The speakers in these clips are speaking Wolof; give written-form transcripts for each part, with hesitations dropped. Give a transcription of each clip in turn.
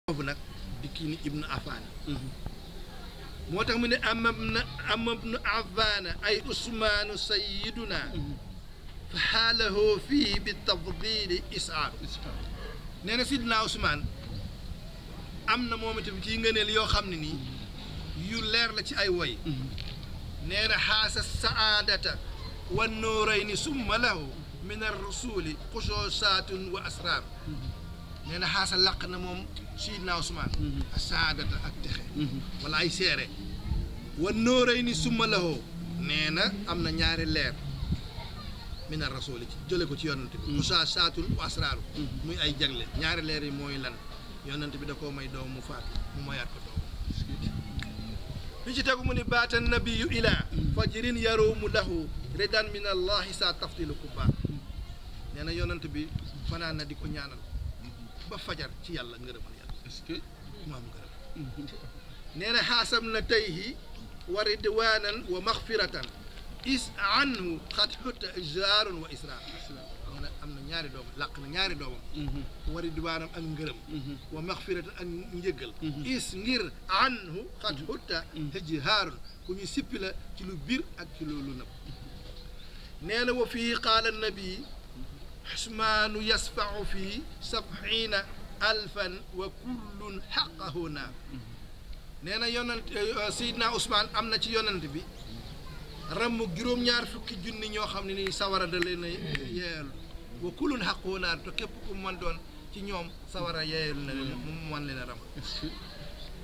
foofu nag di kii ni ibnu afaan moo tax mu ne am ibnu afaan ay usmaanu sayiduna fa xaalahoo fii bi tafdili isaar nee na sidna Usmaan am na moom itam ci ngëneel yoo xam ne nii yu leer la ci ay woy nee na xaasa saadata wa nuurayni summa lahu min arrusuli xusuusaatun wa asraar nee na xaasa laq na moom sidna Usmaan saadata ak texe wala ay seere wa nuurayni summa lahu nee na am na ñaari leer min ar-rasuli ci jële ko ci yonent bi xusuusaatun wa asraaru muy ay jagle ñaari leer yi mooy lan yonent bi da koo may doom mu faatu mu mayaat ko doom li ci tegu mu ni baata nabiyu ilaa fajrin yarumu lahu ridan min allahi sa taftilu kubba nee na yonent bi fanaan na di ko ñaanal ba fajar ci yàlla ngërëmal yàlla est-ce que maam ngërëm nee na xaasam na tayhi wa ridwanan wa maxfiratan is anhu xat xutta jaarun wa isra nee na am na ñaari doom làq na ñaari doomam wa ridwaanam ak ngërëm wa maxfiratan ak njëggal is ngir anhu xat xutta jaarun ku ñu sippi la ci lu biir ak ci loolu nëb nee na wa fii qaala nabi Usmaanu yasfau fii sabxiina alfan wa kullun xaqahu naa nee na yonant Seydina Usmaan am na ci yonant bi ramm juróom-ñaar fukki junni ñoo xam ne ni sawara da leen a yeeyal wa kullun xaqahu naa te képp ku mën doon ci ñoom sawara yeeyal na leen mu mën leen a ram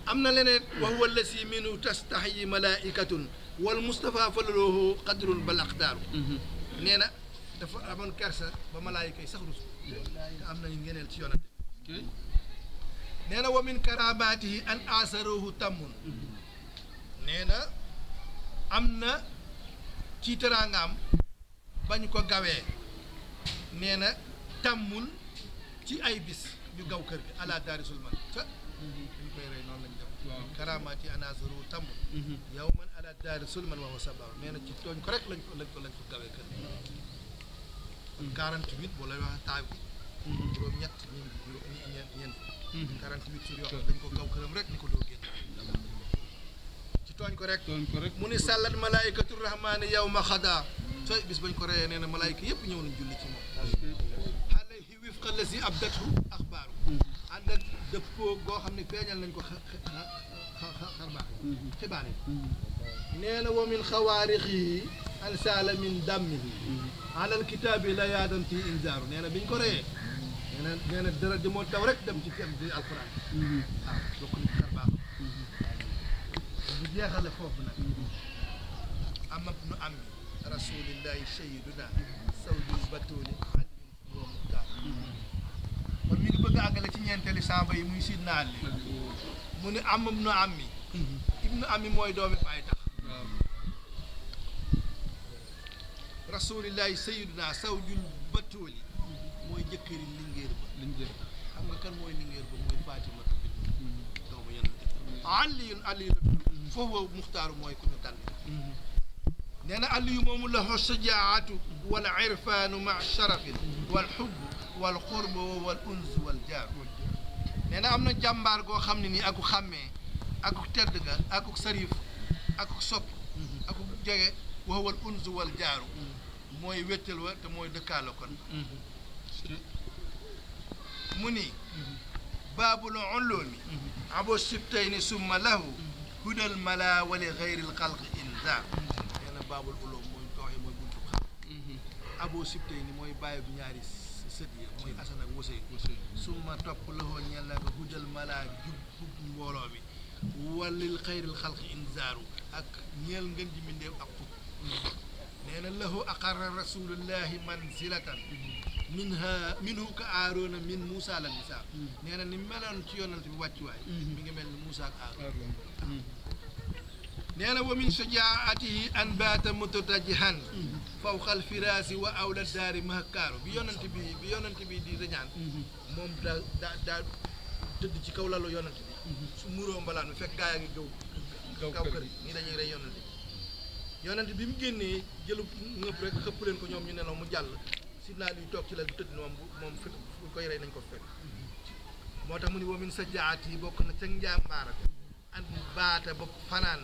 am na leneen wa huwa allasi minu tastaxyi malaikatun wal Mustafa falallahu qadrun bal aqdaaru nee na dafa amoon kersa ba malaayika yi sax rus te am nañu ngeneel ci yonante nee na wa min karamaatihi an asaruhu tammun nee na am na ci teraangaam bañ ko gawee nee na tàmmul ci ay bis ñu gaw kër gi ala daari sulman ca dañ koy rey noonu lañ def karamaati an asaruhu tammun yow man ala daari sulman wa sabaa nee na ci tooñ ko rek lañ ko gawee kër gi 48 boo lay wax taay bi juróom-ñett ñeent 48 sur yoo xam dañ ko gaw këram rek ni ko doo génn ci tooñ ko rek mu ni sàllat malaayikatu rahmaani yow ma xadaa sooy bis bañ ko reyee nee na malaayika yëpp ñëw nañ julli ci moom alayhi wifqa la si ab datu axbaaru ànd ak dëppoo goo xam ne feeñal nañ ko xarbaax xibaar yi nee na wa min xawaarixihi an saala min dammihi alal kitaabi la yaadan ci inzaaru nee na biñ ko reyee nee na dara di moo taw rek dem ci tem di alquran waaw bokk ni xarbaax bu jeexale foofu nag amab nu am rasulillahi sayiduna sawdul batuli alim wa muxtaar kon mi ngi bëgg a àggale ci ñeenteeli saaba yi muy sidna Ali mu ne amab nu ammi ibnu ammi mooy doomi baay tax rasulillahi sayiduna sawdul batuli mooy jëkkëri lingéer ba xam nga kan mooy lingéer ba mooy Fatima doomu yonante aliyun aliyu la tudd foofu muxtaaru mooy ku ñu tànn nee na aliyu moomu la xusajaatu wal irfaanu ma sharafin wal xubb wal xurb wal uns wal jaar nee na am na jàmbaar goo xam ne nii aku xàmmee aku tedd ga aku sarif aku sopp aku jege wal uns wal jaaru mooy wéttal wa te mooy dëkkaalo kon mu ni baabul ulumi abo sibtayni summa lahu hudal mala wali xayril xalqi inzar nee na baabul ulum mooy tooxe mooy buntu xam abo sibtayni mooy bàyyi bu ñaari sët yi mooy Asan ak Useyn summa topp lahoo ñeel na nga hudal mala jub mbooloo mi walil xayril xalqi inzaru ak ñeel ngën ji mindeew ak fukk nee na lahu aqarra rasulullahi manzilatan minhu ka aaroona min Moussa la misaal nee na ni meloon ci yonent bi wàccuwaay mi ngi mel ni Moussa ak Aaroon nee na wa min sujaatihi an baata mutatajihan fawqal firaasi wa awla daari mahkaaru bi yonent bi di reñaan moom daa tëdd ci kaw lalu yonent bi su muroo mbalaan bi fekk gaa yaa ngi kaw kër yi nii dañuy rey yonent bi mu génnee jëlu ngëpp rek xëpp leen ko ñoom ñu nelaw mu jàll si naa luy toog ci la du tëdd moom fi koy rey nañ ko fekk moo tax mu ni wa min sa jaat yi bokk na ca njàmbaara an baata ba fanaan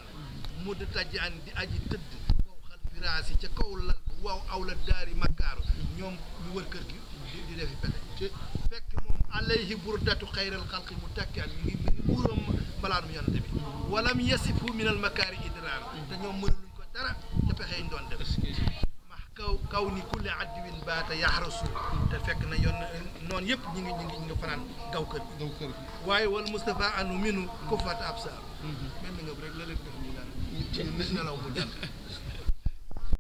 mudd tajj an di aji tëdd wow xal firaas yi ca kaw lal waaw aw la daari makkaaru ñoom ñu wër kër gi di defi pexe fekk moom alayhi burdatu xayral xalqi mu takki an mi ngi muuram mbalaanum yonante bi walam yasifu min al makaari idraar te ñoom mënuluñ ko dara ca pexe yi ñu doon def max kaw ni kulli addiwin baata yaxrasu te fekk na yoon noonu yëpp ñi ngi fanaan gaw kër gi waaye wal Moustapha anu minu kufat absar benn nga rek la leen def ñu daal nelaw mu jàll